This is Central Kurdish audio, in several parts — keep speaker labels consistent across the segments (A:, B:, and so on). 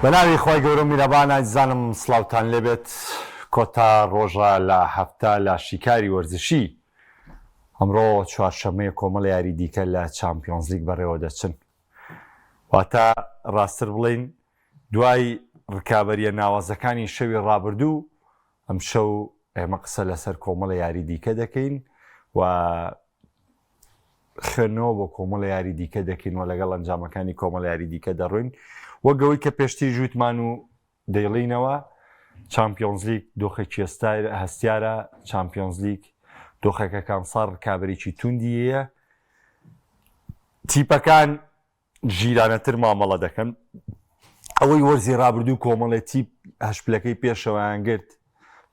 A: بەناوی خوای گەورە و میرەبان ئازیزانم سڵاوتان لێبێت کۆتا ڕۆژە لە هەفتە لە شیکاری وەرزشی ئەمڕۆ چوارشەممەیە کۆمەڵە یاری دیکە لە چامپیۆنزلیگ بەڕێوە دەچن واتە ڕاستتر بڵێین دوای ڕکابەریە ناوازەکانی شەوی ڕابردوو ئەمشەو ئێمە قسە لەسەر کۆمەڵە یاری دیکە دەکەین و خوێندنەوە بۆ کۆمەڵە یاری دیکە دەکەین و لەگەڵ ئەنجامەکانی کۆمەڵە یاری دیکە دەڕۆین وەک ئەوەی کە پێشتریش وتمان و دەیڵینەوە چامپیۆنزلیگ دۆخێکی هەستیارە چامپیۆنزلیگ دۆخێکە کامساڵ ڕکابەرێکی توندی هەیە تیپەکان ژیرانەتر مامەڵە دەکەن. ئەوەی وەرزی رابردوو کۆمەڵێ تیپ هەشت پلەکەی پێشەوەیان گرت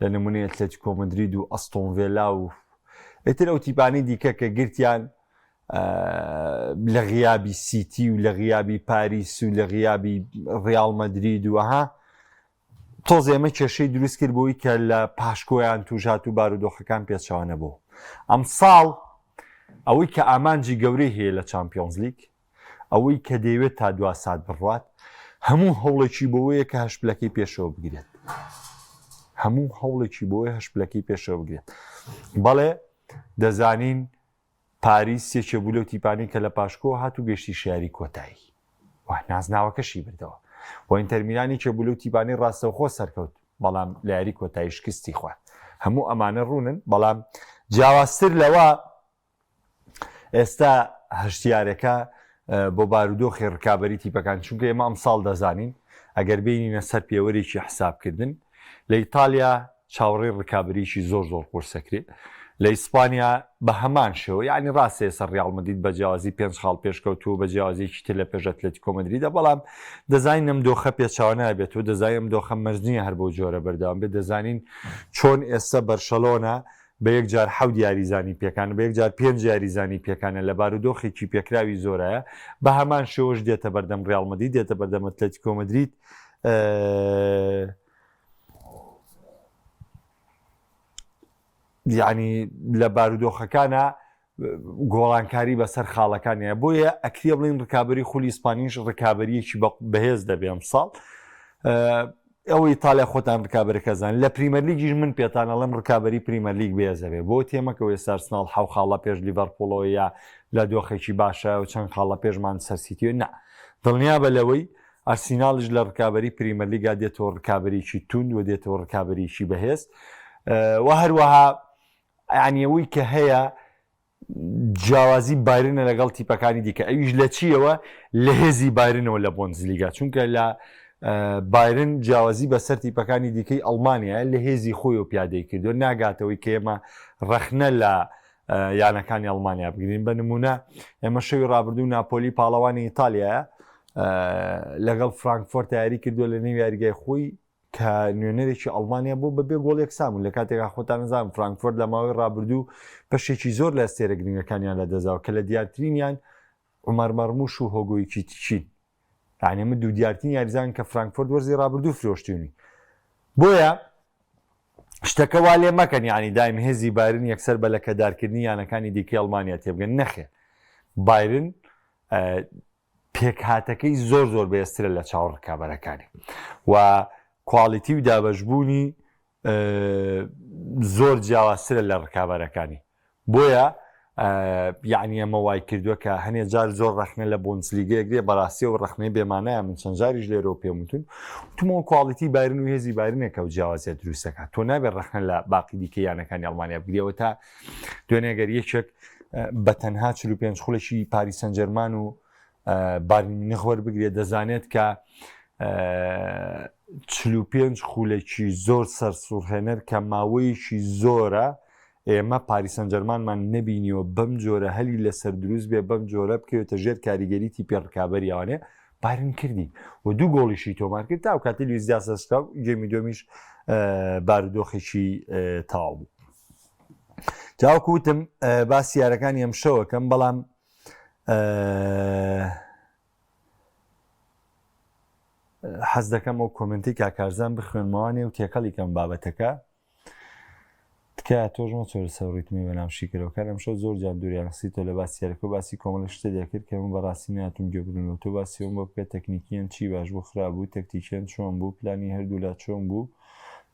A: لە نمونەی ئەتلەتیکۆ مەدرید و ئەستۆن ڤێلا و ئیتر ئەو تیپانی دیکە کە گرتیان لە غیابی سیتی و لە غیابی پاریس و لە غیابی ڕیاڵ مەدرید و ئەها تۆزێ ئەمە کێشەی دروست کرد بۆی کە لە پاشکۆیان تووشهات و بارودۆخەکان پێچەوانە بوو. ئەمساڵ ئەوەی کە ئامانجی گەورەی هەیە لە چامپیۆنزلیگ، ئەوەی کە دەیەوێت تا دوا سات بڕوات، هەموو هەوڵێکی بۆوەیە کە هەشت پلەکەی پێشەوە بگرێت. هەموو هەوڵێکی بۆیە هەشت پلەکەی پێشەوە بگرێت. بەڵێ دەزانین پاریس یەکێ بوو لەو تیپانەی کە لە پاشکۆ هات و گەشتی شاری کۆتایی و نازناوەکەشی بردەوە و ئینتەرمیلان یەکێ بوو لەو تیپانەی ڕاستەوخۆ سەرکەوت بەڵام لە یاری کۆتایی شکستی خوارد هەموو ئەمانە ڕوونن بەڵام جیاوازتر لەوە ئێستا هەشتیارەکە بۆ بارودۆخی ڕکابەری تیپەکان چونکە ئێمە ئەمساڵ دەزانین ئەگەر بینینە سەر پێوەرێکی حسابکردن لە ئیتالیا چاوەڕێی ڕکابەریی زۆر زۆر قورس ئەکرێ لە ئیسپانیا بە هەمان شێوە یانی ڕاستە ئێستا ڕیاڵ مەدرید بە جیاوازی پێنج خاڵ پێشکەوتووە بە جیاوازیەکی تر لە پێش ئەتلەتیکۆ مەدریدە بەڵام دەزانین ئەم دۆخە پێچەوانە ئەبێت و دەزانین ئەم دۆخە مەرج نییە هەر بەو جۆرە بەردەوام بێت دەزانین چۆن ئێستا بەرشەلۆنە بە یەکجار حەوت یاریزانی پێکانە بە یەکجار پێنج یاریزانی پێکانە لە بارودۆخێکی پێکراوی زۆرایە بە هەمان شێوەش دێتە بەردەم ڕیاڵ مەدرید دێتە بەردەم ئەتلەتیکۆ مەدرید یعنی لە بارودۆخەکانە گۆڕانکاری بەسەر خاڵەکانیان بۆیە ئەکرێ بڵین ڕکابی خولی ئیسپانیش ڕکابەریەکی بەهێز دەبێ ئەم ساڵ ئەوە ئیتالیا خۆتان ڕکابەرەکەزان لە پریمەرلیگیش من پێتان ئەڵێم ڕکابی پریمەرلیگ بێزەبێ بۆ تێمەکەەوە ئێستا ئارسناڵ حەو خاڵە پێش لیڤەرپوڵەوە یا لە دۆخێکی باشە و چەند خاڵە پێشمان سەرسیتیوە نا دڵنیا بە لەوەی ئارسیناڵیش لە ڕکابەری پریمەرلیگا دێتەوە ڕکابەریی توند و دێتەوە ڕکابەریی بەهێز و هەروەها یانی ئەوەی کە هەیە جیاوازی بایرنە لەگەڵ تیپەکانی دیکە ئەویش لە چیەوە لە هێزی بایرنەوە لە بۆندزلیگا چونکە لە بایرن جیاوازی بەسەر تیپەکانی دیکەی ئەڵمانیا لە هێزی خۆی و پیادەی کردو ناگاتەوەی کە ئێمە ڕەخنە لە یانەکانی ئەڵمانیا بگرین بە نمونە ئێمە شەوی ڕابردوو ناپۆلی پاڵەوانی ئیتالیایە لەگەڵ فرانکفۆرت یاری کردووە لە نێو یاریگای خۆی کە نوێنەرێکی ئەڵمانیا بۆ بەبێ گۆڵ یەکسان بوون لە کاتێکا خۆتان نەزانم فرانکفۆرت لە ماوەی ڕابردوو بەشێکی زۆر لە ئەستێرە گرنگەکانیان لەدەستداوە کە لە دیارترینیان عومەر مەرموش و هۆگۆ ئیکیتیکین یعنی ئەمە دوو دیارترین یاریزان کە فرانکفۆرت وەرزی ڕابردوو فرۆشتیونی بۆیە شتەکە وا لێ مەکەن یعنی دایم هێزی بایرن یەکسەر بە لەکەدارکردنی یانەکانی دیکەی ئەڵمانیا تێبگەن نەخێر بایرن پێکهاتەکەی زۆر زۆر بەهێزترە لە چاو ڕکابەرەکانی و کوالیتی و دابەشبوونی زۆر جیاوازترە لە ڕکابەرەکانی بۆیە یعنی ئەمە وای کردووە کە هەنێ جار زۆر ڕەخنە لە بۆندسلیگەیەک دێ بەڕاستی و ڕەخنەی بێمانایە من چەند جاریش لێرەوە پێم وتون وتمەوە کوالیتی بایرن و هێزی بایرنێکە و جیاوازیە دروستەکە تۆ نابێت ڕەخنە لە باقی دیکە یانەکانی ئەڵمانیا بگرەوە تا دوێنێ گەر یەکێک بە تەنها 45 خولێکی پاریس سەنجەرمان و بایرن میونخ وەربگرێت دەزانێت کە 45 خولێکی زۆر سەرسوڕهێنەر کە ماوەیەکی زۆرە ئێمە پاریس سەنجەرمانمان نەبینیوە بەم جۆرە هەلی لەسەر دروست بێ بەم جۆرە بکەوێتە ژێر کاریگەری تیپی ڕکابەریانێ بایرن کردی و دوو گۆڵیشی تۆمار کرد تا کاتی لویس دیاز دەستکا و گێمی دووەمیش بارودۆخێکی تەواو بوو تاوەکو وتم باسی یارەکانی ئەم شەوەکەم بەڵام حەز دەکەم ئەو کۆمنتی کاکارزان بخوێنمەوانێ و تێکەڵی کەم بابەتەکە. تکایە تۆش مەچۆرە سەر ڕیتمی بەناو شیکەرەوەکان ئەمشەو زۆر جار دووریان خستیتەوە لە باسی یاریەکە و باسی کۆمەڵێک شتت دەکرد کە من بەڕاستی نەهاتووم گوێ بگرمەوە تۆ باسی ئەوەم بۆ بکە تەکنیکیەن چی باش بوو خراپ بوو تەکتیکیەن چۆن بوو پلانی هەردوولا چۆن بوو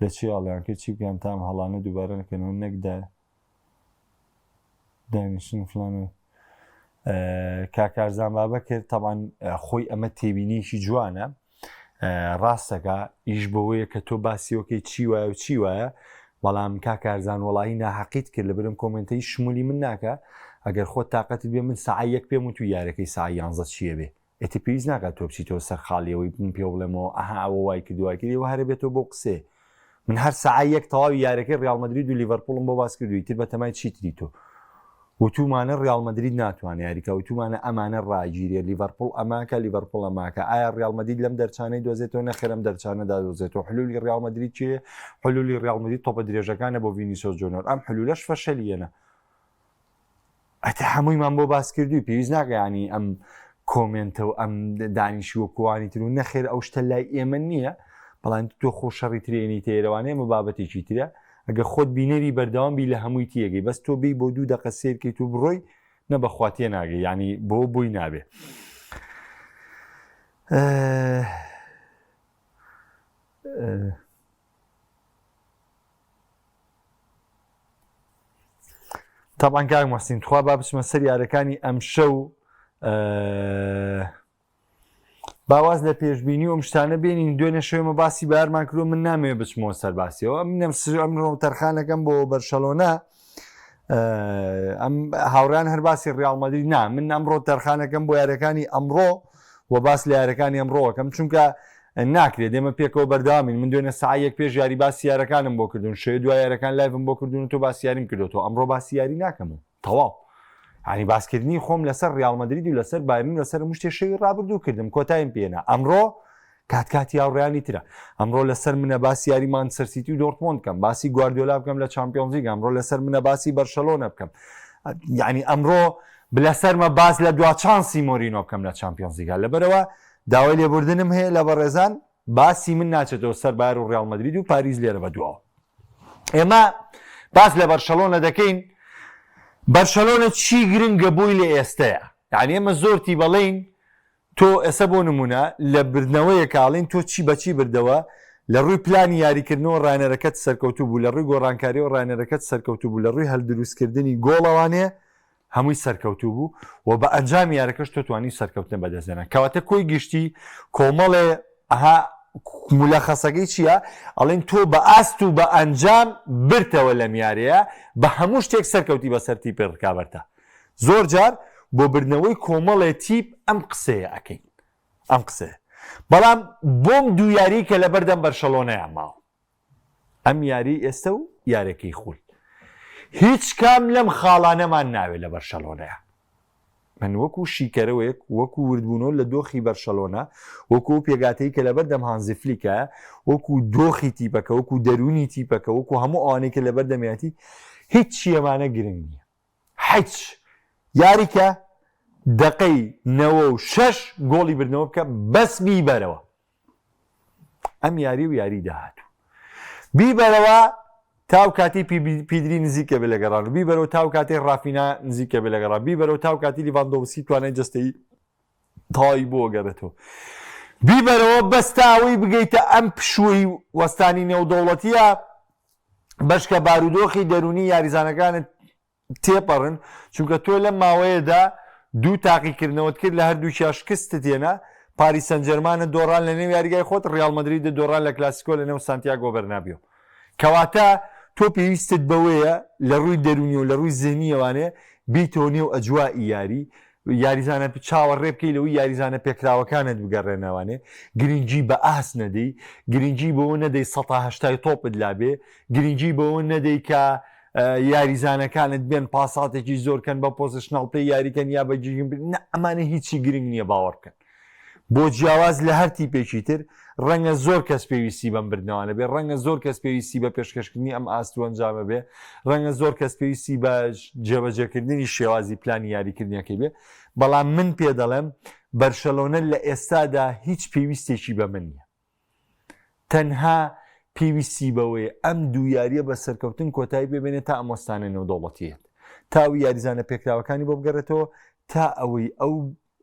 A: لە چی هەڵەیان کرد چی بکەن تا ئەم هەڵانە دووبارە نەکەنەوە نەک دا دانیشتن و فلان و کاک کارزان بابەکر تەبعەن خۆی ئەمە تێبینیەکی جوانە ڕاستەکە ئیش بەوەیە کە تۆ باسیەوەکەی چی وایە و چی وایە بەڵام کاک کارزان وەڵی ناحەقیت کرد لە برم کۆمنتەی شمولی من ناکە ئەگەر خۆت تااقەتت بێ من سعی یەک پێم و تو یارەکەی سعی یانزە چییە بێ ئیتر پێویست ناکات تۆ بچیتەوە سەر خاڵی ئەوەی من پێ بڵێمەوە ئەها ئەوە وای کرد وای کرد ئێوە هەرە بێتەوە بۆ قسێ من هەر سەعای یەک تەواوی یارەکەی ڕیاڵ مەدرید و لیڤەرپوڵم بۆ باس کردو ئیتر بەتەمای چیتری تۆ وتومانە ڕیاڵ مەدرید ناتوانێت یاریکا وتومانە ئەمانە ڕاگیرێ لیڤەرپوڵ ئەماکە لیڤەرپوڵ ئەماکە ئایا ڕیاڵ مەدرید لەم دەرچانەی دۆزێتەوە نەخێر ئەم دەرچانە دادۆزێتەوە حلولی ڕیاڵ مەدرید چیە حلولی ڕیاڵ مەدرید تۆپە درێژەکانە بۆ ڤینیسۆس جۆنۆر ئەم حلولەش فەشەلیەنە ئەتە هەموویمان بۆ باس کردووی پێویست ناکە ینی ئەم کۆمێنتە و ئەم دانیشی وەکوانی تر و نەخێر ئەو شتە لای ئێمە نییە بەڵام تۆ خۆ شەڕی ترێنی تێرەوانەیە ئەمە بابەتێکی ترە ئەگە خۆت بینەری بەردەوام بی لە هەمووی تێگەی بەس تۆ بی بۆ دوو دەقە سێرکەیت و بڕۆی نە بەخوا تێ ناگەی ینی بۆ بۆی نابێ. تابان کاک محسین تخوا با بچمە سەر یارەکانی ئەمشەو باواز لە پێشببینی و ئەم شتانە بێنین دوێنێ شوێمە باسی بارمان کردو من نامەوێ بچمەوە سەر باسیەوە ئەم نەم ئەمڕۆ تەرخانەکەم بۆ بەرشەلۆنە ئەم هاوڕیان هەر باسی ڕیاڵ مەدرید نا من ئەمڕۆ تەرخانەکەم بۆ یارەکانی ئەمڕۆ و باس لە یارەکانی ئەمڕۆکەم چونکە ناکرێت ئێمە پێکەوە بەردەوامین من دوێنێ سەعات یەک پێش یاری باسی یارەکانم بۆ کردوون شەوێ دوای یارەکان live م بۆ کردوون و تۆ باسی یاریم کردوەوە ئەمڕۆ باسی یاری ناکەم و تەواو ینی باسکردنی خۆم لەسەر ڕیاڵ مەدرید و لەسەر بایرن و لەسەر مشتێ شەوی ڕابردوو کردم کۆتایم پێنا ئەمڕۆ کات کاتی هاوڕیانی ترە ئەمڕۆ لەسەر منە باسی یاری مانچستەر سیتی و دۆرتمۆند بکەم باسی گواردیۆلا بکەم لە چامپیۆنزلیگ ئەمڕۆ لەسەر منە باسی بەرشەلۆنە بکەم یعنی ئەمڕۆ لەسەرمە باس لە دوا چانسی مۆرینۆ بکەم لە چامپیۆنزلیگا لەبەرەوە داوای لێبوردنم هەیە لە بەڕێزان باسی من ناچێتەوە سەر بایەر و ڕیاڵ مەدرید و پاریس لێرە بە دواوە ئێمە باس لە بەرشەلۆنە دەکەین بەرشەلۆنە چی گرنگە بۆی لە ئێستەیە یعنی ئێمە زۆر تی بەڵین تۆ ئێستا بۆ نمونە لە بردنەوەیە کاڵین تۆ چی بەچی بردەوە لە ڕووی پلانی یاریکردنەوە ڕانەرەکەت سەرکەوتوو بوو لە ڕووی گۆڕانکاریەوە ڕانەرەکەت سەرکەوتوو بوو لە ڕووی هەلدروستکردنی گۆڵەوانێ هەمووی سەرکەوتوو بوو و بە ئەنجامی یارەکەش تۆ توانی سەرکەوتنە بەدەستێنە کەواتە کۆی گشتی کۆمەڵێ ئەها مولەخەسەکەی چییە ئەڵێن تۆ بە ئاست و بە ئەنجام برتەوە لەم یاریە بە هەموو شتێک سەرکەوتی بەسەر تیپی ڕکابەرتا زۆر جار بۆ بردنەوەی کۆمەڵێ تیپ ئەم قسەیە ئەکەین ئەم قسەیە بەڵام بۆم دوو یاری کە لەبەردەم بەرشەلۆنەیان ماوە ئەم یاری ئێستە و یارەکەی خول هیچ کام لەم خاڵانەمان ناوێت لە بەرشەلۆنەیە من وەکو شیکەرەوەیەک وەکو وردبوونەوە لە دۆخی بەرشەلۆنە وەکو پێگاتەی کە لەبەر دەم هانزی فلیکە وەکو دۆخی تیپەکە وەکو دەرونی تیپەکە وەکو هەموو ئەوانەی کە لەبەر دەمیاتی هیچ چیەمانە گرنگ نییە حچ یاریکە دقەی 96 گۆڵی بردنەوە بکە بەس بیبەرەوە ئەم یاری و یاری داهاتوو بیبەرەوە تاو کاتی پیدری نزیکە بێ لە گەڕان و بیبەرەوە تاو کاتی ڕافینا نزیکە بێ لە گەڕان بیبەرەوە تاو کاتی لیڤاندۆڤسکی توانای جەستەیی تەواوی بۆ گەڕێتەوە بیبەرەوە بەس تا ئەوەی بگەیتە ئەم پشووی وەستانی نێودەوڵەتیە بەشکە بارودۆخی دەرونی یاریزانەکانت تێپەڕن، چونکە تۆ لەم ماوەیەدا دوو تاقیکردنەوەت کرد لە هەردووکیا شکستت هێنا، پاریس سانجێرمانت دۆڕان لە نێو یاریگای خۆت، ڕیاڵ مەدریدت دۆڕان لە کلاسیکۆ لە نێو سانتیاگۆ بەرنابیۆ. کەواتە تۆ پێویستت بەوەیە لە ڕووی دەروونیەوە لە ڕووی زهنیەوانێ بیتەوە نێو ئەجوائی یاری، یاریزانە چاوەڕێ بکەی لەوەی یاریزانە پێکراوەکانت بگەڕێنەوانێ، گرنگی بە ئاست نەدەی، گرنگی بەوە نەدەی سەتا هەشتای تۆپت لابێ، گرنگی بەوە نەدەی کە یاریزانەکانت بێن پاساتێکی زۆر کەن بە positional play یاریکەن یا بە گیگن نە ئەمانە هیچی گرنگ نییە باوەڕ بکەن بۆ جیاواز لە هەر تیپێکی تر ڕەنگە زۆر کەس پێویستی بەم بردنەوانە بێ ڕەنگە زۆر کەس پێویستی بە پێشکەشکردنی ئەم ئاست و ئەنجامە بێ ڕەنگە زۆر کەس پێویستی بە جێبەجێکردنی شێوازی پلانی یاریکردنەکەی بێ بەڵام من پێ دەڵێم بەرشەلۆنە لە ئێستادا هیچ پێویستێکی بە من نییە تەنها پێویستی بەوەیە ئەم دوو یاریە بە سەرکەوتن کۆتایی پێبێنێت تا ئەم وەستانە نێودەوڵەتیەت تا ئەو یاریزانە پێکراوەکانی بۆ بگەڕێتەوە تا ئەوەی ئەو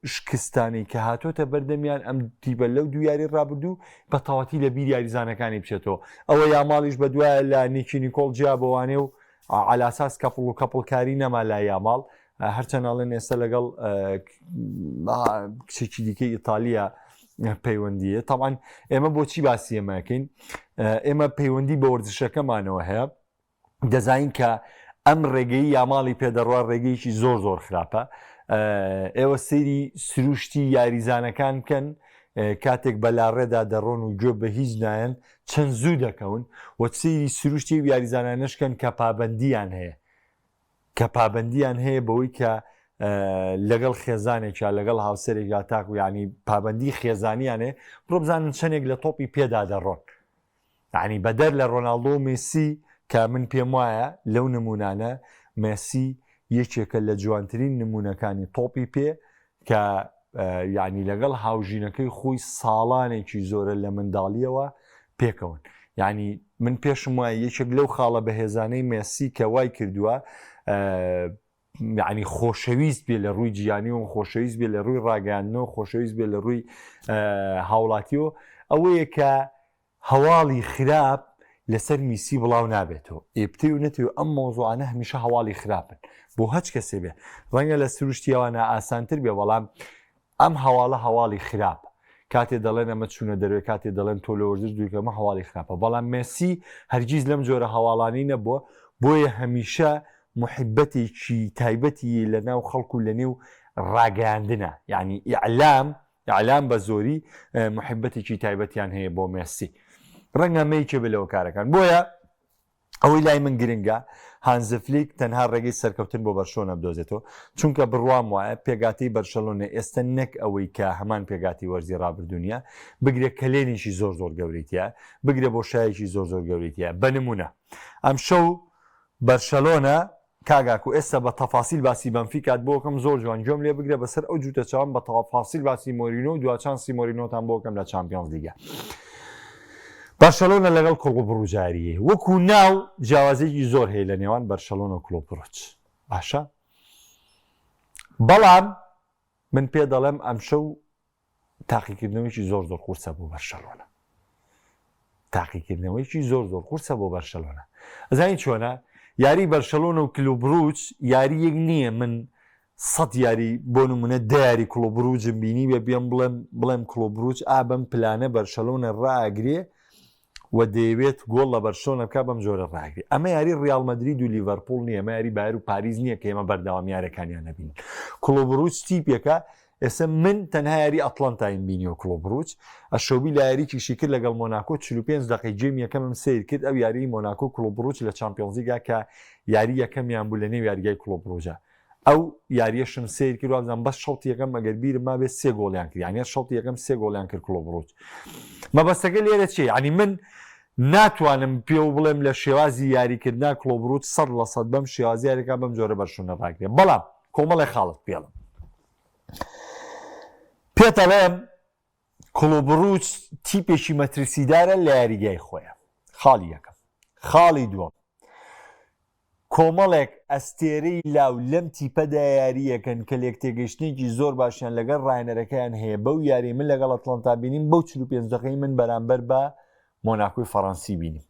A: شکستانەی کە هاتۆتە بەردەمیان ئەم تیپە لەو دوو یاری ڕابردوو بە تەواتی لە بیر یاریزانەکانی بچێتەوە ئەوە یاماڵیش بە دوایە لە نیکی نیکۆڵ جیا بۆوانێ و عەلاساس کەپڵ و کەپڵکاری نەما لای یاماڵ هەرچەند ئەڵێن ئێستا لەگەڵ کچێکی دیکەی ئیتالیا پەیوەندیە تاوان ئێمە بۆچی باسی ئێمەکەین ئێمە پەیوەندی بە وەرزشەکەمانەوە هەیە دەزانین کە ئەم ڕێگەی یاماڵی پێدەڕوا ڕێگەیەکی زۆر زۆر خراپە ئێوە سەیری سروشتی یاریزانەکان بکەن کاتێک بە لاڕێدا دەڕۆن و گوێ بە هیچ نایەن چەند زوو دەکەون و سەیری سروشتی و یاریزانانەشکەن کە پابندیان هەیە کە پابندیان هەیە بەوەی کە لەگەڵ خێزانێکیا لەگەڵ هاوسەرێکیا تاکو ینی پابندی خێزانیانێ بڕۆ بزانن چەندێک لە تۆپی پێدا دەڕۆن یانی بەدەر لە ڕۆناڵدۆ و مێسی کە من پێم وایە لەو نمونانە مێسی یەکێکە لە جوانترین نمونەکانی تۆپی پێ کە یعنی لەگەڵ هاوژینەکەی خۆی ساڵانێکی زۆرە لە منداڵیەوە پێکەوەن یعنی من پێشم وایە یەکێک لەو خاڵە بەهێزانەی مێسی کە وای کردووە یعنی خۆشەویست بێ لە ڕووی جیانی و خۆشەویست بێ لە ڕووی ڕاگەیاندنەوە خۆشەویست بێ لە ڕووی هاوڵاتیەوە ئەوەیە کە هەواڵی خراپ لەسەر میسی بڵاو نابێتەوە ئێ بتەوێ و نەتەوێ ئەم مەوزوعانە هەمیشە هەواڵی خراپن بۆ هەچ کەسێ بێ ڕەنگە لە سروشتیەوە نائاسانتر بێ بەڵام ئەم هەواڵە هەواڵی خراپ کاتێ دەڵێن ئەمە چوونە دەروێ کاتێ دەڵێن تۆ لە وەرزش دوورکەمە هەواڵی خراپە بەڵام مێسی هەرگیز لەم جۆرە هەواڵانی نەبووە بۆیە هەمیشە محبەتێکی تایبەتی لە ناو خەڵک و لە نێو ڕاگەیاندنە یعنی ئیعلام ئیعلام بە زۆری محبەتێکی تایبەتیان هەیە بۆ مێسی ڕەنگە مەیکێ بێ لەوە کارەکان بۆیە ئەوەی لای من گرنگە هانزفلیک تەنها ڕێگەی سەرکەوتن بۆ بەرشۆنە بدۆزێتەوە چونکە بڕوام وایە پێگاتی بەرشەلۆنە ئێستا نەک ئەوەی کە هەمان پێگاتی وەرزی ڕابردوو نییە بگرە کەلێنێکی زۆر زۆر گەورەیتە بگرە بۆ شایەکی زۆر زۆر گەورەیتە بە نمونە ئەم شەو بەرشەلۆنە کاک ئاکۆ ئێستا بە تەفاسیل باسی بەنفیکات بۆ کەم زۆر جوان گوێم لێ بگرە بەسەر ئەو جووتە چاوم بە تەفاسیل باسی مۆرینۆ و دوا چانسی مۆرینۆتان بۆ کەم لە چامپیۆنز لیگە بەرشەلۆنە لەگەڵ کڵوب بڕوجاریە وەکو ناو جیاوازێکی زۆر هەیە لە نێوان بەرشەلۆنە و کڵوب بڕوج باشە بەڵام من پێ دەڵێم ئەمشەو تاقیکردنەوەیکی زۆر زۆر قورسە بۆ بەرشەلۆنە تاقیکردنەوەیکی زۆر زۆر قورسە بۆ بەرشەلۆنە ئەزانی چۆنە یاری بەرشەلۆنە و کلوبروچ یاریەک نییە من سەد یاری بۆ نمونە دە یاری کلوبروجم بینی بێ بێم بڵێم بڵێم کلوبروچ ئا بەم پلانە بەرشەلۆنە ڕاگرێ و دەیەوێت گۆڵ لە بەرشلۆنە بکات بەم جۆرە ڕاگری ئەمە یاری ڕیاڵ مەدرید و لیڤەرپوڵ نییە ئەمە یاری بایر و پاریس نییە کە ئێمە بەردەوام یارەکانیان نەبین کڵۆبروچ تیپێکە ئێستا من تەنها یاری ئەتلەنتایم بینیوە کڵۆبروچ ئەشەوبی لە یاریکیشی کرد لەگەڵ مۆناکۆ 45 دقەی game یەکەمم سیر کرد ئەو یاری مۆناکۆ کڵۆبروچ لە چامپیۆنزلیگا کە یاری یەکەمیان بوو لە نێو یاریگای کڵۆبروجە ئەو یاریەشم سەیر کرد وابزانم بەس شەوتی یەکەم ئەگەر بیرم مابێت سێ گۆڵیان کرد یعنی شەوتی یەکەم سێ گۆڵیان کرد کڵۆپ ڕووت مەبەستەکە لێرە چیە یعنی من ناتوانم پێ و بڵێم لە شێوازی یاریکردنا کڵۆپ ڕووت 100% بەم شێوازی یاریەکە بەم جۆرە بەرشونە ڕاگرێ بەڵام کۆمەڵێ خاڵت پێڵم پێتەڵێم کڵوبڕوچ تیپێکی مەترسیدارە لە یاریگای خۆیان خاڵی یەکەم خاڵی دووەم کۆمەڵێک ئەستێرەی لاو لەم تیپەدا یارییەکەن کە لێکتێگەیشتنێکی زۆر باشیان لەگەڵ ڕاهێنەرەکەیان هەیە بەو یاری من لەگەڵ ئەتڵەنتا بینیم بەو 45 دقەی من بەرامبەر بە مۆناکۆی فەڕەنسی بینیم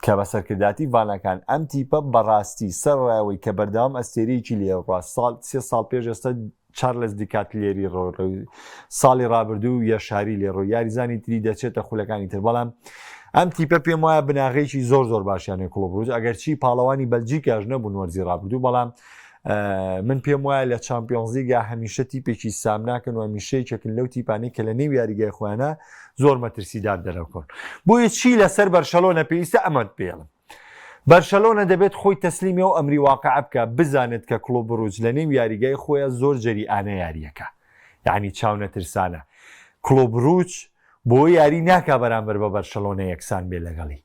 A: کە بە سەرکرداتی ڤانەکان ئەم تیپە بەڕاستی سەرڕایەوەی کە بەردەوام ئەستێرەیەکی لێڕوا ساڵ سێ ساڵ پێش ئێستا چارلس دیکاتلێری ڕۆ ساڵی ڕابردوو یەشاری لێڕۆ یاریزانی تری دەچێتە خولەکانی تر بەڵام ئەم تیپە پێم وایە بناغەیەکی زۆر زۆر باشیانە کڵۆپ ڕوج ئەگەرچی پاڵەوانی بەلجیکاش نەبوون وەرزی ڕابردوو بەڵام من پێم وایە لە چامپیۆنزلیگا هەمیشە تیپێکی سامناکن و هەمیشە یەکێکن لەو تیپانەی کە لە نێو یاریگای خۆیانە زۆر مەترسیدار دەرەکەون بۆیە چی لەسەر بەرشەلۆنە پێویستە ئەمەت پێڵم بەرشەلۆنە دەبێت خۆی تەسلیمی ئەو ئەمری واقع بکە بزانێت کە کڵۆپ بروج لە نێو یاریگای خۆیان زۆر جەریئانە یاریەکە یعنی چاونەترسانە کڵۆپ بروج بۆ یاری ناکا بەرامبەر بە بەرشەلۆنە یەکسان بێ لەگەڵی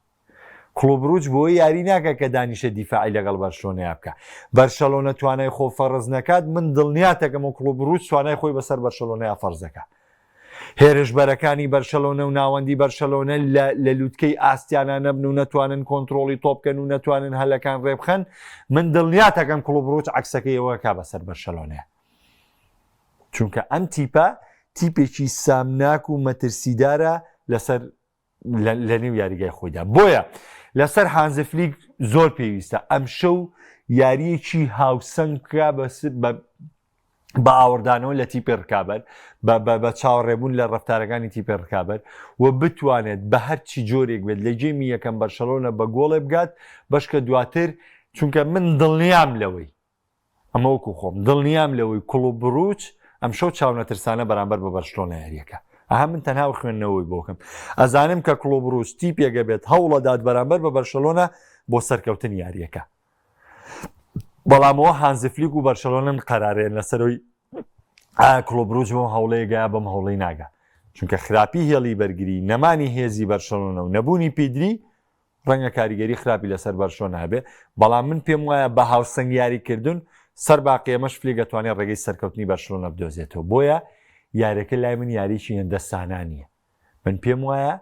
A: کڵۆپ بروج بۆ یاری ناکە کە دانیشە دیفاعی لەگەڵ بەرشلۆنەیا بکە بەرشەلۆنە توانای خۆ فەرز نەکات من دڵنیاتەکەم و کڵۆپ بروج توانای خۆی بەسەر بەرشەلۆنەیا فەرز دەکا. هێرشبەرەکانی بەرشەلۆنە و ناوەندی بەرشەلۆنە لە لوتکەی ئاستیانە نەبن و نەتوانن کۆنترۆڵی تۆپ بکەن و نەتوانن هەلەکان ڕێبخەن، من دڵنیاتەکەم کڵوب بروج عەکسەکەی ئەوە کا بەسەر بەرشەلۆنەیە. چونکە ئەم تیپە تیپێکی سامناک و مەترسیدارە لەسەر لە نێو یاریگای خۆیدا بۆیە لەسەر هانزفلیک زۆر پێویستە ئەمشەو یاریەکی هاوسەنگ بکە بە ئاوڕدانەوە لە تیپی ڕکابەر بە چاوەڕێبوون لە ڕفتارەکانی تیپی ڕکابەر و بتوانێت بە هەرچی جۆرێک بێت لە گێمی یەکەم بەرشەلۆنە بە گۆڵێ بگات بەشکە دواتر چونکە من دڵنیام لەوەی ئەمە وەکو خۆم دڵنیام لەوەی کڵوب بڕوچ ئەمشەو چاونەترسانە بەرامبەر بە بەرشلۆنە یاریەکە ئەها من تەنها و خوێندنەوەی بۆکەم ئەزانم کە کڵوب ڕوچ تیپێگە بێت هەوڵەدات بەرامبەر بە بەرشەلۆنە بۆ سەرکەوتن یاریەکە بەڵامەوە هانزفلیک و بەرشەلۆنن قەرارێن لەسەرەوەی ئایا کڵوب بروج بەم هەوڵەیە گا بەم هەوڵەی ناگا چونکە خراپی هێڵی بەرگری نەمانی هێزی بەرشەلۆنە و نەبوونی پیدری ڕەنگە کاریگەری خراپی لەسەر بەرشۆنە هەبێ، بەڵام من پێم وایە بە هاوسەنگ یاریکردن سەر باقی ئەمەش فلیک ئەتوانێت ڕێگەی سەرکەوتنی بەرشلۆنە بدۆزێتەوە، بۆیە یاریەکە لای من یاریی هێندە سانا نییە، من پێم وایە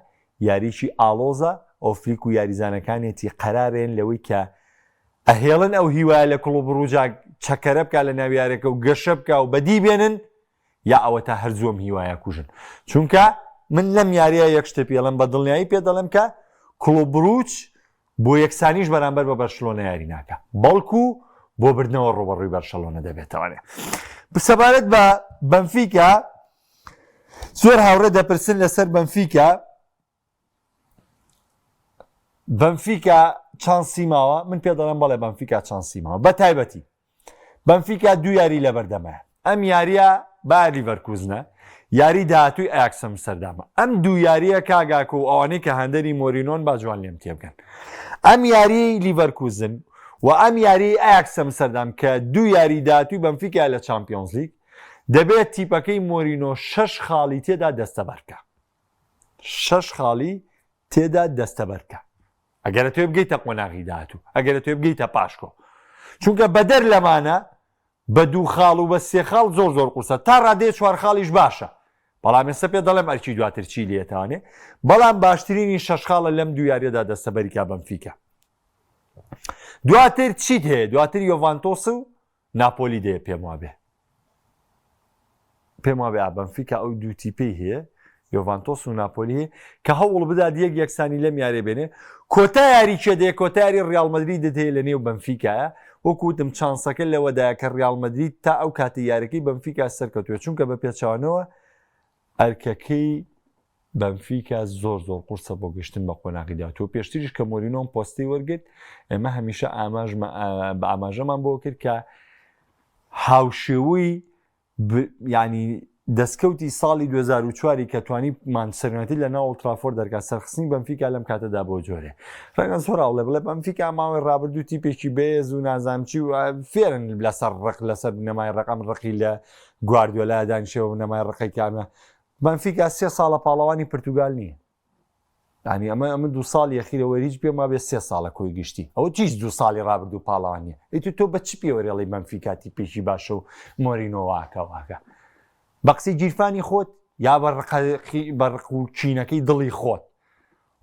A: یاریی ئاڵۆزە، ئەو فلیک و یاریزانەکانیەتی قەرارێن لەوەی کە ئەهێڵن ئەو هیوایە لە کڵوب بڕوجا چەکەرە بکا لە ناو یاریەکە و گەشە بکا و بەدی بێنن، یا ئەوەتا هەر زوو ئەم هیوایە کوژن چونکە من لەم یاریە یەک شتێ پێڵم بە دڵنیایی پێ دەڵێم کە کڵوب بروچ بۆ یەکسانیش بەرامبەر بە بەرشلۆنە یاری ناکە بەڵکو بۆ بردنەوە ڕوبەڕووی بەرشەلۆنە دەبێتەوەێ سەبارەت بە بەنفیکا زۆر هاوڕێ دەپرسن لەسەر بەنفیکا بەنفیکا چانسی ماوە من پێ دەڵێم بەڵێ بەنفیکا چانسی ماوە بە تایبەتی بەنفیکا دوو یاری لەبەردەمە ئەم یاریە با لیڤەرکوزنە یاری داهاتووی ئایاکس ئەمستەردامە ئەم دوو یاریە کاگاکۆ و ئەوانەی کە هاندەری مۆرینۆن با جوان لێم تێبگەن ئەم یاری لیڤەرکوزن و ئەم یاری ئایاکس ئەمستەردام کە دوو یاری داهاتووی بەنفیکا لە چامپیۆنزلیگ دەبێت تیپەکەی مۆرینۆ شەش خاڵی تێدا دەستەبەرکە شەش خاڵی تێدا دەستەبەرکە ئەگەر تۆ بگەیتە قۆناغی داهاتوو ئەگەر تۆ بگەیتە پاشکۆ چونکە بەدەر لەمانە بە دوو خاڵ و بە سێ خاڵ زۆر زۆر قورسە تا ڕادەیە چوار خاڵیش باشە بەڵام ئێستا پێ دەڵێم ئەرکی دواتر چی لێتانێ بەڵام باشترینی شەش خاڵە لەم دوو یاریەدا دەستەبەریکا بەمفیکە دواتر چیت هەیە دواتر یۆڤانتۆس و ناپۆلی دەیە پێم وابێ پێم وابێ ئا بەنفیکا ئەو دوو تیپەی هەیە یۆڤانتۆس و ناپۆلی هەیە کە هەوڵ بدات یەک یەکسانی لەم یارێ بێنێ کۆتا یاری کێ دەیە کۆتا یاری ڕیاڵ مەدریدت هەیە لە نێو بەنفیکایە وەکو وتم چانسەکە لەوەدایە کە ڕیاڵ مەدرید تا ئەو کاتی یاریەکەی بەنفیکا سەرکەوتووە چونکە بە پێچەوانەوە ئەرکەکەی بەنفیکا زۆر زۆر قورسە بۆ گەشتن بە قۆناغی داهاتوو پێشتریش کە مۆرینۆ ئەم پۆستەی وەرگرت ئێمە هەمیشە ئاماژمە بە ئاماژەمان بۆ کرد کە هاوشێوەی ینی دەستکەوتی ساڵی 2004 کە توانی مانچستەر یونایتد لە ناو ئۆڵترافۆرد دەرکات سەرخستنی بەنفیکا لەم کاتەدا بۆ جۆرێ ڕەنگە زۆر ئەوڵێ بڵێ بەنفیکا ماوەی ڕابردوو تیپێکی بەێز و نازانم چی و فێرن لەسەر ڕق لەسەر بنەمای ڕقم ڕقی لە گواردیۆلا دانیشێ و بنەمای ڕقی کامە بەنفیکا سێ ساڵە پاڵەوانی پرتوگال نییە ینی ئەمە ئەمە دو ساڵ یەخیرەوە هیچ پێم وابێ سێ ساڵە کۆی گشتی ئەوە چیش دو ساڵی ڕابردوو پاڵەوان نییە ئیتر تۆ بە چ پێوەرێڵی بەنفیکا تیپێکی باشە و مۆرینۆ واکە واکە بە قسەی گیرفانی خۆت یا بە ڕقی بە ڕق و کینەکەی دڵی خۆت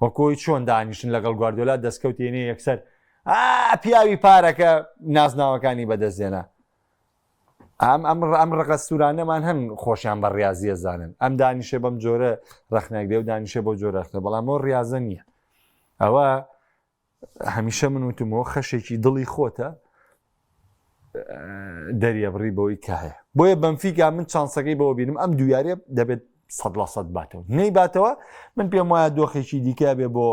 A: وەکۆی چۆن دانیشن لەگەڵ گواردیۆلا دەستکەوتێنێ یەکسەر ئا پیاوی پارەکە نازناوەکانی بەدەستێنا ئەم ئەم ئەم ڕقە سوورانەمان هەن خۆشیان بە ڕاضیە زانن ئەم دانیشێ بەم جۆرە ڕەخنەگرێ و دانیشێ بۆ جۆرە ڕەخنە بەڵام ئەوە ڕاضە نییە ئەوە هەمیشە من وتمەوە خەشێکی دڵی خۆتە دەریەبڕی بەوەی کە هەیە بۆیە بەمفیکا من چانسەکەی بەوە بینم ئەم دویارێ دەبێت سەد لە سەد باتەوە نەیباتەوە من پێم وایە دۆخێکی دیکە بێ بۆ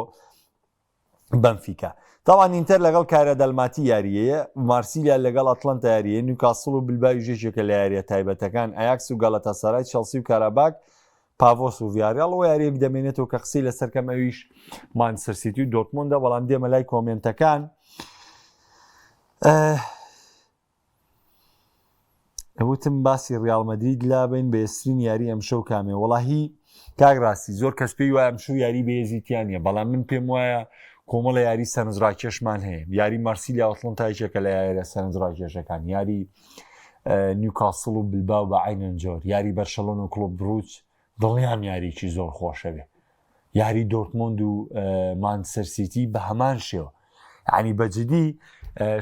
A: بەنفیکا. تاوان ئینتەر لەگەڵ کایرا دەلماتی یارییەیە، مارسیلیا لەگەڵ ئەتلەنتا یارییە، نیوکاسڵ و بلباویش یەکێکە لە یارییە تایبەتەکان، ئەیاکس و گالاتاسارای، چێڵسی و کاراباگ، پاڤۆس و ڤیاریاڵ و یارییەک دەمێنێتەوە کە قسەی لەسەر کەم ئەویش مانچستەر سیتی و دۆرتمۆندە، بەڵام دێمە لای کۆمێنتەکان. وتم باسی ڕیاڵ مەدرید لابین بەێزترین یاری ئەمشەو کامێ وەڵاهی کاک ڕاستی زۆر کەس پێی وایە ئەمشەو یاری بەێزی تیا نییە بەڵام من پێم وایە کۆمەڵە یاری سەرنجڕاکێشمان هەیە یاری مارسیلیا ئەتلەنتا یەکێکە لە یاریە سەرنجڕاکێشەکان یاری نیوکاسڵ و بلباو بە عینەن جۆر یاری بەرشەلۆن و کڵوب بروج. دڵنیام یاریی زۆر خۆشە بێ. یاری دۆرتمۆند و مانچستەر سیتی بە هەمان شێوە. یعنی بە جدی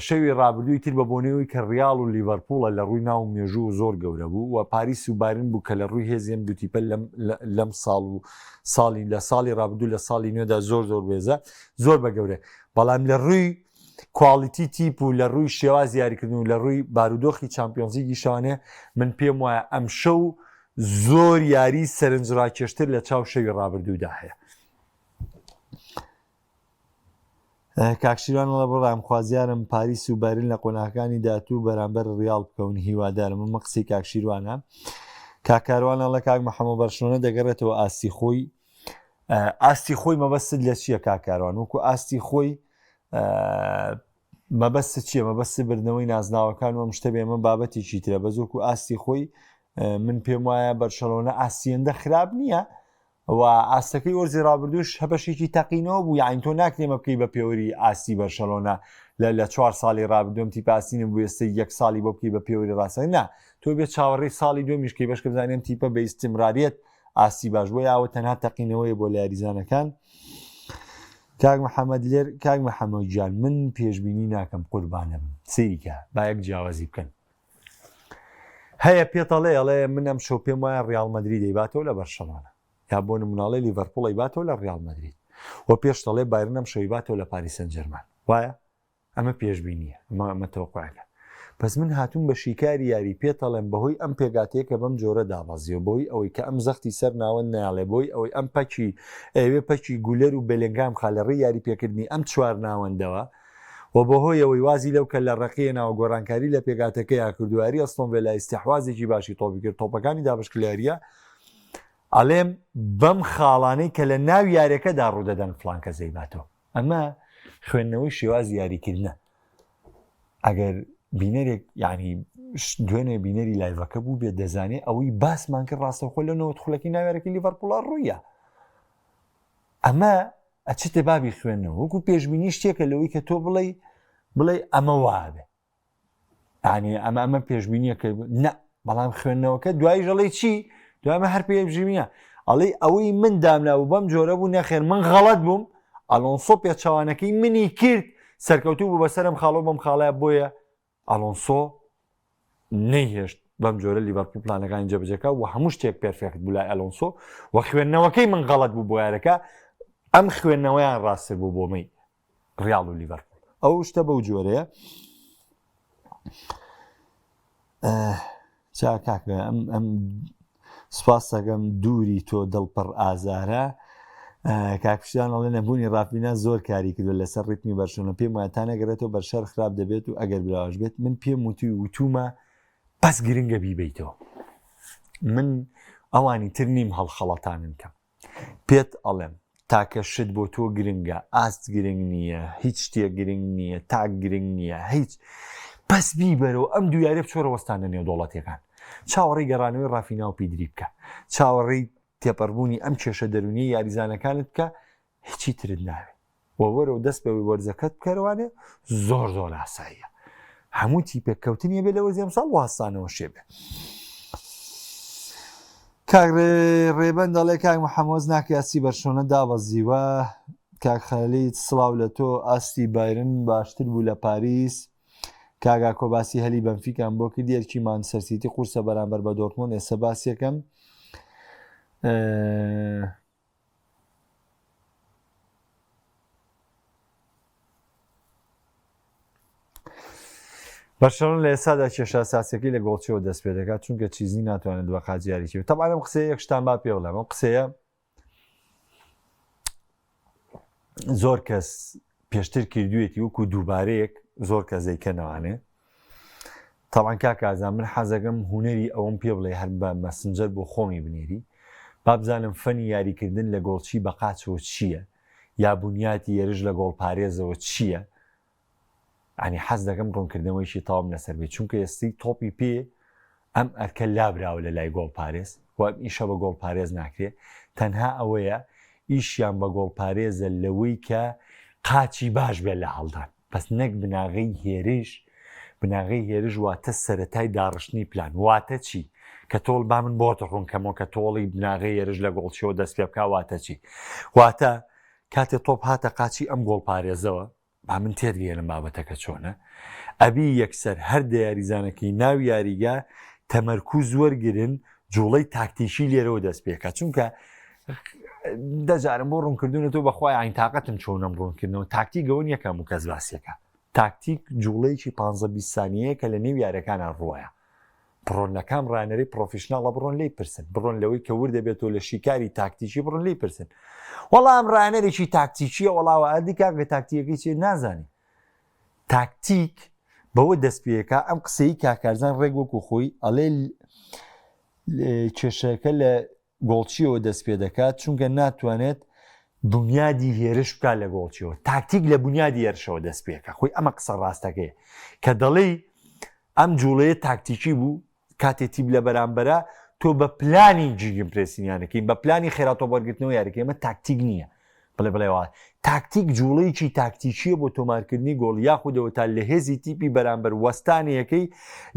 A: شەوی ڕابردووی تر بە بۆنەوەی کە ڕیاڵ و لیڤەرپوڵە لە ڕووی ناو مێژوو زۆر گەورە بوو و پاریس و بایرن بوو کە لە ڕووی هێزی ئەم دوو تیپە لەم ساڵ و ساڵی لە ساڵی ڕابردوو لە ساڵی نوێدا زۆر زۆر بێزە زۆر بە گەورە بەڵام لە ڕووی quality تیپ و لە ڕووی شێواز یاریکردن و لە ڕووی بارودۆخی چامپیۆنزیگی شانێ من پێم وایە ئەم شەو زۆر یاری سەرنجڕاکێشتر لە چاو شەوی ڕابردوودا هەیە. کاک شیروان ئەڵێ بڕام خوازیارم پاریس و بایرن لە قۆناغەکانی داهاتوو بەرامبەر ڕیاڵ بکەون هیوادارم ئەمە قسەی کاک شیروانە کاک کاروان ئەڵێ کاک محەممە بەرشلۆنە دەگەڕێتەوە ئاستی خۆی ئاستی خۆی مەبەستت لە چییە کاک کاروان وەکو ئاستی خۆی مەبەست چییە مەبەست بردنەوەی نازناوەکان و ئەم شتە بێمە بابەتێکی ترە بەس وەکو ئاستی خۆی من پێم وایە بەرشەلۆنە ئاستی خراپ نییە و ئاستەکەی وەرزی ڕابردووش هەبەشێکی تەقینەوە بوو یاین تۆ ناکرێ مە بکەی بە پێوەری ئاستی بەرشەلۆنە لە لە چوار ساڵی ڕابردووم تیپە ئاستی نەبوو ئێستا یەک ساڵی بۆ بکەی بە پێوەری ڕاستە نا تۆ بێ چاوەڕێی ساڵی دووەمیش کەی بەشکە بزانین ئەم تیپە بە ئیستیمراریەت ئاستی باش بۆ یاوە تەنها تەقینەوەیە بۆ لە یاریزانەکان کاک محەممەد لێر کاک محەممەد گیان من پێشبینی ناکەم قوربانم سەیریکە با یەک جیاوازی بکەن هەیە پێتەڵێ ئەڵێ من ئەم شەو پێم وایە ڕیاڵ مەدرید دەیباتەوە لە بەرشەڵۆنە یا بۆ نموناڵێ لیڤەرپوڵ ئەیباتەوە لە ڕیاڵ مەدرید و پێش دەڵێ بایرن ئەم شەوی باتەوە لە پاریس سان جێرمان وایە ئەمە پێشبینیە ئەمە ئەمە تەوقعەکە پس من هاتووم بە شیکاری یاری پێتەڵێم بەهۆی ئەم پێگاتەیە کە بەم جۆرە دابەزیەوە بۆی ئەوەی کە ئەم زەختی سەر ناوەند ناڵێ بۆی ئەوەی ئەم پەکی ئەوێ پەکی گولەر و بێلێنگام خا لە ڕێی یاری پێکردنی ئەم چوار ناوەندەوە و بەهۆیەوەی وازی لەو کەللە ڕەقییە ناوە گۆڕانکاری لە پێکهاتەکەیا کرد و یاری ئەستۆن ڤێلا ئیستیحوازێکی باشی تۆپی کرد تۆپەکانی دابەش کرد لە یارییە ئەڵێم بەم خاڵانەی کە لە ناو یاریەکەدا ڕوودەدەن فڵان کەس دەیباتەوە ئەمە خوێندنەوەی شێوازی یاریکردنە ئەگەر بینەرێک یعنی دوێنێ بینەری live ەکە بوو بێت دەزانێ ئەوەی باسمان کرد ڕاستەوخۆ لە 90 خولەکی ناویارەکەی لیڤەرپوڵە ڕوویە ئەمە ئەچێتە بابی خوێندنەوە وەکو پێشبینی شتێکە لەوەی کە تۆ بڵێ بڵێ ئەمە وابێ ینی ئەمە ئەمە پێشبینیەکە نە بەڵام خوێندنەوەکە دوای ژەڵی چی دوایمە هەر پێبژینە ئەڵێ ئەوەی من دامنابوو بەم جۆرە بوو نەخێر من غەڵەت بووم ئەلۆنسۆ پێچەوانەکەی منی کرد سەرکەوتوو بوو بەسەرم خاڵۆ بەم خاڵەیە بۆیە ئەلۆنسۆ نەیهێشت بەم جۆرە لیڤەرپوڵ پلانەکانی جێبەجێکا و هەموو شتێک perfect بوو لای ئەلۆنسۆ و خوێندنەوەکەی من غەڵەت بوو بۆ یارەکە ئەم خوێندنەوەیان ڕاستتر بوو بۆ مەی ڕیاڵ و لیڤەرپوڵ ئەو شتە بەو جۆرەیە چا کاکە ئەم ئەم سپاس دەکەم دووری تۆ دڵ پڕ ئازارە کاک پشتیوان ئەڵێ نەبوونی ڕافینا زۆر کاری کردوە لەسەر ڕیتمی بەرشلۆنە پێم وایە تا نەگەڕێتەوە بەرشەر خراپ دەبێت و ئەگەر براوەش بێت من پێم وتوی وتومە بەس گرنگە بیبیتەوە من ئەوانی تر نیم هەڵخەڵەتانن کەم پێت ئەڵێم تاکە شت بۆ تۆ گرنگە ئاست گرنگ نییە هیچ شتێک گرنگ نییە تاک گرنگ نییە هیچ بەس بیبەرەوە ئەم دوو یاریە بچۆرە وەستانە نێودەوڵەتیەکان چاوەڕێی گەڕانەوەی ڕافینا و پیدری بکە چاوەڕێی تێپەڕبوونی ئەم کێشە دەروونیە یاریزانەکانت بکە هیچی ترت ناوێت و وەرەوە دەست بە وەرزەکەت بکەرەوانێ زۆر زۆر ئاساییە هەموو تیپێک کەوتنیە بێ لە وەرزی ئەمساڵ واستانەوە شێ بێ کاک ڕێبەند دەڵێ کاک محەممەد ناکە ئاستی بەرشۆنە دابەزیوە کاک خەلیت سڵاو لە تۆ ئاستی بایرن باشتر بوو لە پاریس کاگا کۆباسی هەلی بەنفیکان بۆ کردی ئەرکی مانچستەر سیتی قورسە بەرامبەر بە دۆرتمۆند ئێستا باسیەکەم بەرشەلۆنە لە ئێستادا کێشە ئەساسیەکەی لە گۆڵچیەوە دەست پێ دەکات چونکە چیزنی ناتوانێت بە قاچ یاریی بکات تەبعەن ئەم قسەیە یەک شتان با پێ بڵێم ئەم قسەیە زۆر کەس پێشتر کردوێتی وەکو دووبارەیەک زۆر کەس دەیکەنەوانێ تاوان کاک ئازان من حەزەکەم هوەری ئەوەم پێ بڵێ هەر بە مەسنجەر بۆ خۆمی بنێری بابزانم فەنی یاریکردن لە گۆڵچی بە قاچەوە چییە یا بنیاتی یێرش لە گۆڵپارێزەوە چییە ینی حەز دەکەم ڕوونکردنەوەیکی تەواوم لەسەر بێت چونکە ئێستی تۆپی پێ ئەم ئەرکە لابراوە لە لای گۆڵپارێز و ئەم ئیشە بە گۆڵپارێز ناکرێ تەنها ئەوەیە ئیشیان بە گۆڵپارێزە لەوەی کە قاچی باش بێت لە هەڵدان بەس نەک بناغەی هێرش بناغەی هێرش واتە سەرەتای داڕشتنی پلان واتە چی؟ کە تۆڵ با من بۆت ڕوونکەمەوە کە تۆڵی بناغەی هێرش لە گۆڵچیەوە دەست پێ بکا واتە چی؟ واتە کاتێ تۆپ هاتە قاچی ئەم گۆڵپارێزەوە با من تێت گەیەنم بابەتەکە چۆنە ئەبی یەکسەر هەر دە یاریزانەکەی ناو یاریگا تەمەرکوز وەرگرن جوڵەی تاکتیکی لێرەوە دەست پێکە چونکە دەجارم بۆ ڕوونکردنە تۆ بەخوای عین تااقەتم چۆنم ڕوونکردنەوە تاکتیک گەوە نییە کەم و کەس باسیەکە تاکتیک جوڵەیەکی 15 20 سانیەیە کە لە نێو یارەکانە ڕووە بڕۆن لە کام ڕانەری professional ە بڕۆن لی پرسن بڕۆن لەوەی کە ورد دەبێتەوە لە شیکاری تاکتیکی بڕۆن لی پرسن وەڵام ڕانەرێکی تاکتیکیە وەڵاوە ئەدی کاکە تاکتیەکەی چێ نازانی تاکتیک بەوە دەست پێکا ئەم قسەی کاکارزان ڕێک وەکو خۆی ئەڵێ کێشەکە لە گۆڵچیەوە دەست پێ دەکات چونکە ناتوانێت بنیادی هێرش بکات لە گۆڵچیەوە تاکتیک لە بنیادی هێرشەوە دەست پێکە خۆی ئەمە قسە ڕاستەکەی کە دەڵێی ئەم جوڵەیە تاکتیکی بوو کاتێ تیپ لە بەرامبەرە تۆ بە پلانی gegenpressing یانەکەی بە پلانی خێرا تۆپ وەرگرتنەوە یاریکە ئەمە تاکتیک نییە بڵێ بڵێ وا تاکتیک جوڵەیەکی تاکتیکیە بۆ تۆمارکردنی گۆڵ یاخودەوە تا لە هێزی تیپی بەرامبەر وەستانەکەی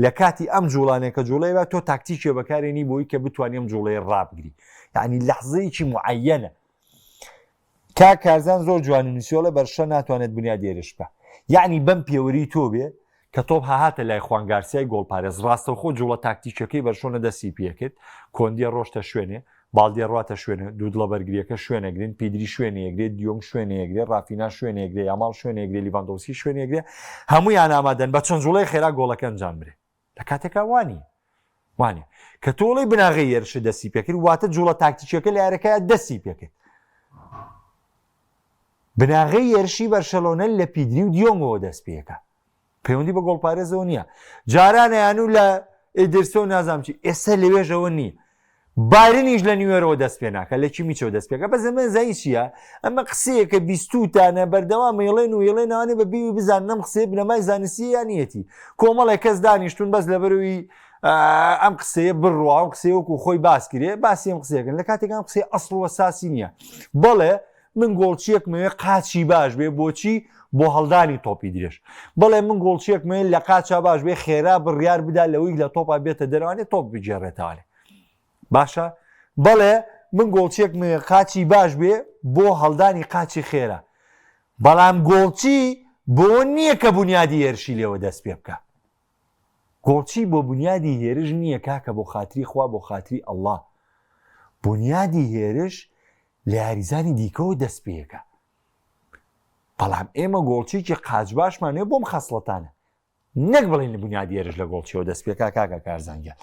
A: لە کاتی ئەم جوڵانێکە جوڵەیە تۆ تاکتیکیە بەکارێنی بۆی کە بتوانانی ئەم جوڵەیە ڕابگری یعنی لەحزەیەکی معەنە کاک کارزان زۆر جوانی نووسیوە بەرشە ناتوانێت بنیاد هێرش بکا یەعنی بەم پێوەری تۆ بێ کە تۆپ هاهاتە لای خوان گارسیای گۆڵپارێز ڕاستەوخۆ جوڵە تاکتیکیەکەی بەرشۆنە دەستی پێکرد کۆندیە ڕۆشتە شوێنێ باڵدیە ڕاتە شوێنێ دوودڵە بەرگریەکە شوێنەگرن پیدری شوێنەیەگرێ دیۆنگ شوێنەیەگرێ ڕافینا شوێنەیەگرێ یاماڵ شوێنەیەگرێ لیڤاندۆسکی شوێنەیەگرێ هەمویان ئامادەن بە چەند جوڵەی خێرا گۆڵەکە ئەنجام برێ لە کاتێکا وانی وانە کە تۆڵی بناغەی هێرشە دەستی پێکرد واتە جوڵە تاکتیکیەکە لە یارەکە دەستی پێکرد بناغەی هێرشی بەرشەلۆنە لە پیدری و دیۆنگەوە دەست پێەکە پەیوەندی بە گۆڵپارێزەوە نییە جارانیان و لە ئیدرسۆ نازام چی ئێستا لەوێژەوە نییە بایرنیش لە نیوێرەوە دەست پێ ناکە لە کیمیچەوە دەست پێکە بەس ئەمە زانی چییە ئەمە قسەیەکە بیستوتانە بەردەوام مەیڵێن و یڵێنەوانێ بە بیوی بزان نەم قسەیە بنەمای زانستی یانیەتی کۆمەڵێک کەس دانیشتون بەس لەبەروی ئەم قسەیە بڕوا ئەم قسەیە وەکو خۆی باس کرێ باسی ئەم قسەیەکەن لە کاتێک ئەم قسەی ئەسڵ و ئەساسی نییە بەڵێ من گۆڵچیەکمەوێ قاچی باش بێ بۆچی بۆ هەڵدانی تۆپی درێژ بەڵێ من گۆڵچیەکمەوێ لە قاچا باش بێ خێرا بڕیار بدا لەوەی لە تۆپا بێتە دەرەوانێ تۆپ بگێڕێتەوانێ باشە بەڵێ من گۆڵچیەکمەوێ قاچی باش بێ بۆ هەڵدانی قاچی خێرا بەڵام گۆڵچی بۆ نییە کە بنیادی هێرشی لێوە دەست پێ بکە گۆڵچی بۆ بنیادی هێرش نییە کاکە بۆ خاتری خوا بۆ خاتری ئەڵڵا بنیادی هێرش لە یاریزانی دیکەوە دەست پێکە بەڵام ئێمە گۆڵچیکی قاچ باشمان هەیە بۆم خەسڵەتانە نەک بڵێن لە بنیادی هێرش لە گۆڵچیەوە دەست پێکا کاکە کارزان گیان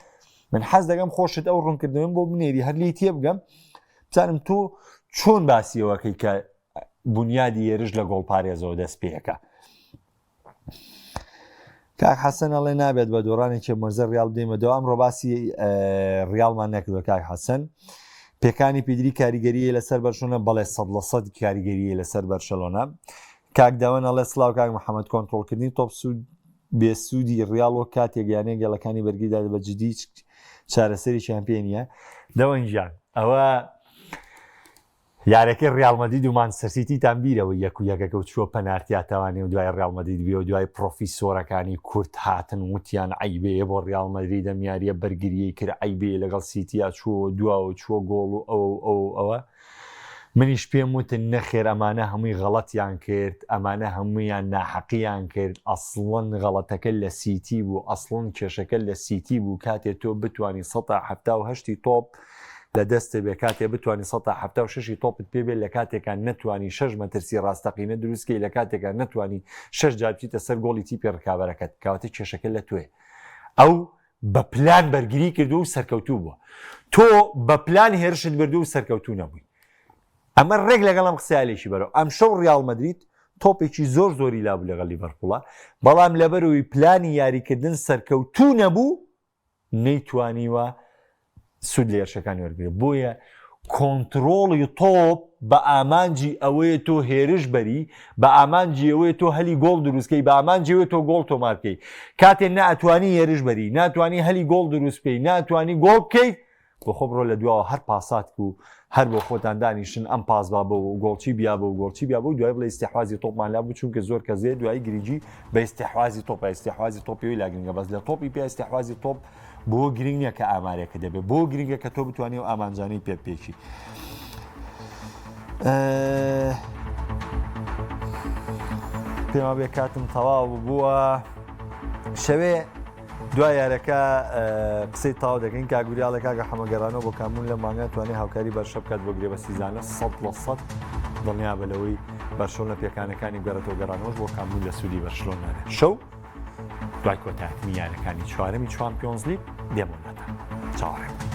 A: من حەز دەکەم خۆشت ئەو ڕوونکردنەوەم بۆ بنێری هەر لێی تێبگەم بزانم تۆ چۆن باسیەوەکەی کە بنیادی هێرش لە گۆڵپارێزەوە دەست پێەکە کاک حەسەن ئەڵێ نابێت بە دۆڕانێکی مەرزە ڕیاڵ بدەیمە دو ئەمڕۆ باسی ڕیاڵمان نەکردوە کاک حەسەن پێکانی پیدری کاریگەریە لەسەر بەرشۆنە بەڵێ 100% کاریگەریە لەسەر بەرشەلۆنە کاک داوەن ئەڵێ سلااو کاک محەممەد کۆنتترۆلکردنی تۆپ سوود بێسوودی ڕیاڵ وەک کاتێک یانەیە گەلەکانی بەرگریدا بە جدی چارەسەرێکیان پێ نییە دەوەن گیان ئەوە یاریەکەی ڕیاڵ مەدرید و مانچستەر سیتیتان بیرەوە یەک و یەکەکە و چووە پەنارتیا تاوانێ و دوای ڕیاڵ مەدرید بووە دوای پڕۆفیسۆرەکانی کورد هاتن وتیان عەیبەیە بۆ ڕیاڵ مەدرید ئەم یاریە بەرگریەی کرد عەیبەیە لەگەڵ سیتیا چووەوە دواوە چووە گۆڵ و ئەوە و ئەوە و ئەوە منیش پێم وتن نەخێر ئەمانە هەمووی غەڵەتیان کرد ئەمانە هەموویان ناحەقیان کرد ئەسڵەن غەڵەتەکە لە سیتی بوو ئەسڵەن کێشەکە لە سیتی بوو کاتێ تۆ بتوانی 178 تۆپ لە دەستت بێ کاتێ بتوانی 176 ی تۆپت پێ بێ لە کاتێکا نەتوانی شەش مەترسی ڕاستەقینە دروست کەی لە کاتێکا نەتوانی شەش جار بچیتە سەر گۆڵی تیپی ڕکابەرەکەت کەواتە کێشەکە لە تۆیە ئەو بە پلان بەرگری کردو و سەرکەوتوو بووە تۆ بە پلان هێرشت بردو و سەرکەوتوو نەبووی ئەمە ڕێک لەگەڵ ئەم قسەیالێکی بەرەو ئەمشەو ڕیاڵ مەدرید تۆپێکی زۆر زۆری لابوو لەگەڵ لیڤەرپوڵە بەڵام لەبەرەوەی پلانی یاریکردن سەرکەوتوو نەبوو نەیتوانیوە سوود لە هێرشەکانی وەربگرێت، بۆیە کۆنتڕۆڵی تۆپ بە ئامانجی ئەوەیە تۆ هێرش بەری، بە ئامانجی ئەوەیە تۆ هەلی گۆڵ دروستکەی، بە ئامانجی ئەوەیە تۆ گۆڵ تۆمار بکەی. کاتێ ناتوانی هێرش بەری، ناتوانی هەلی گۆڵ دروست بکەی، ناتوانی گۆڵ بکەیت، بۆ خۆ بڕۆ لە دواوە هەر پاسات و هەر بۆ خۆتان دانیشن ئەم پاس با بۆ و گۆڵچی بیا بۆ و گۆڵچی بیا بۆ و دوای بڵێ ئیستیحوازی تۆپمان لا بوو چونکە زۆر کەس دێت دوایی گرنگی بە ئیستیحوازی تۆپە ئیستیحوازی تۆپی لا گرنگە بەس لە تۆپی پێ ئیستیحوازی تۆپ بۆ گرنگ نییە کە ئامارێکە دەبێت بۆ گرنگە کە تۆ بتوانانی و ئامانجانەی پێ پێکی. پێما بێ کاتم تەواو بووە شەوێ دوای یارەکە قسەی تاو دەکەین کاگوریاڵە کاکە حەمەگەرانەوە بۆ کامون لە مانگا توانێت هاوکاری بەرشە بکات بۆ گرێبەستی زانە سە لە سە دڵنیا بە لەوەی بەرشۆنە پێکانەکانی گەڕێتەوە گەڕانەوەش بۆ کامون لە سوودی بەرشلۆن نابێت شەو دوای کۆتایهاتنی یارەکانی چوارەمی چوامپیۆنزلیگ دێمەوە لاتان چاوەڕێ بن.